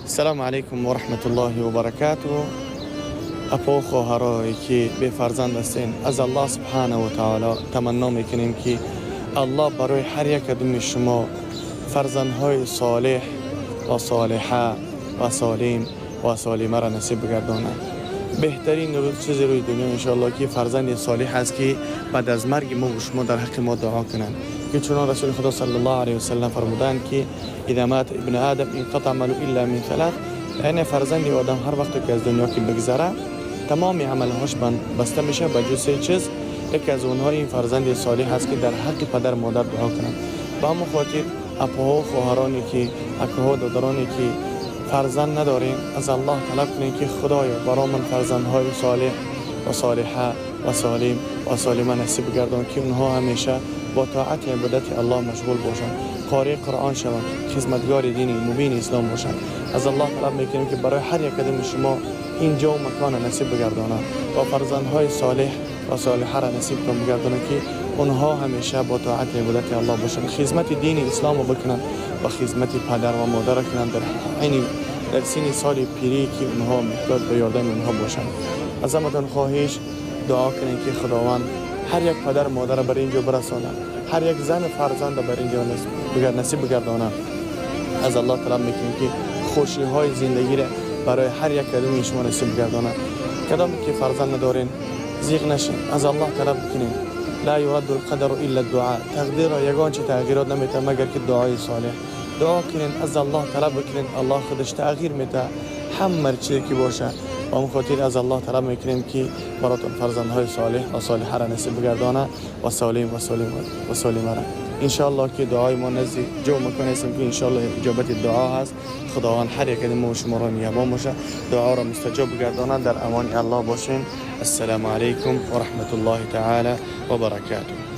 السلام علیکم و رحمت الله و برکاته. اپا خواهرایی که بی فرزند هستین، از الله سبحانه و تعالی تمنا میکنیم که الله برای هر یک کدوم شما فرزندهای صالح و صالحه و سالم و سالمه را نصیب بگردانه. بهترین روز چیز روی دنیا انشاءالله که فرزند صالح است که بعد از مرگ ما و شما در حق ما دعا کنند، که چنان رسول خدا صلی الله علیه و سلم فرمودند که اذا مات ابن آدم انقطع عمله الا من ثلاث. یعنی فرزند آدم هر وقت که از دنیا که بگذره، تمام عملهاش بسته میشه به جز سه چیز. یکی از اونها این فرزند صالح است که در حق پدر مادر دعا کنند. به همون خاطر اپاها و خواهرانی که، اکاها و دادرانی که فرزند نداریم، از الله طلب کنیم که خدایا برامون فرزندهای صالح و صالحه و سالم و سالمه نصیب گردان که اونها همیشه با طاعت عبادت الله مشغول باشند، قاری قرآن شوند، خدمتگار دین مبین اسلام باشند. از الله طلب میکنیم که برای هر یک کدوم شما این جا و مکان نصیب بگردانه و فرزندهای صالح و صالحه را نصیب بگردانه که اونها همیشه با طاعت عبادت الله باشند، خدمت دین اسلام رو بکنند و خدمت پدر و مادر کنند، در عین در سین سال پیری که اونها محتاج به یاردم اونها باشند. از همتان خواهش، دعا کنید که خداوند هر یک پدر مادر بر اینجا برسانه، هر یک زن فرزند بر اینجا نصیب بگردانه. از الله طلب میکنیم که خوشی های زندگی را برای هر یک کدوم شما نصیب بگردانه. کدام که فرزند ندارین، زیغ نشین، از الله طلب بکنین. لا يرد القدر الا الدعاء. تقدیر را یگان چه تغییرات نمیته مگر که دعای صالح. دعا کنین، از الله طلب بکنین، الله خودش تغییر میده همه چیزی که باشه. و اون خاطر از الله طلب میکنیم که براتون فرزندهای صالح و صالحه را نصیب بگردانه و سالم و سالم و سالمه را. انشاءالله که دعای ما نزد جو مکان هستیم که انشاءالله اجابت دعا هست. خداوند هر یک ما و شما را نگهبان باشه، دعا را مستجاب بگردانه. در امان الله باشین. السلام علیکم و رحمت الله تعالی و برکاته.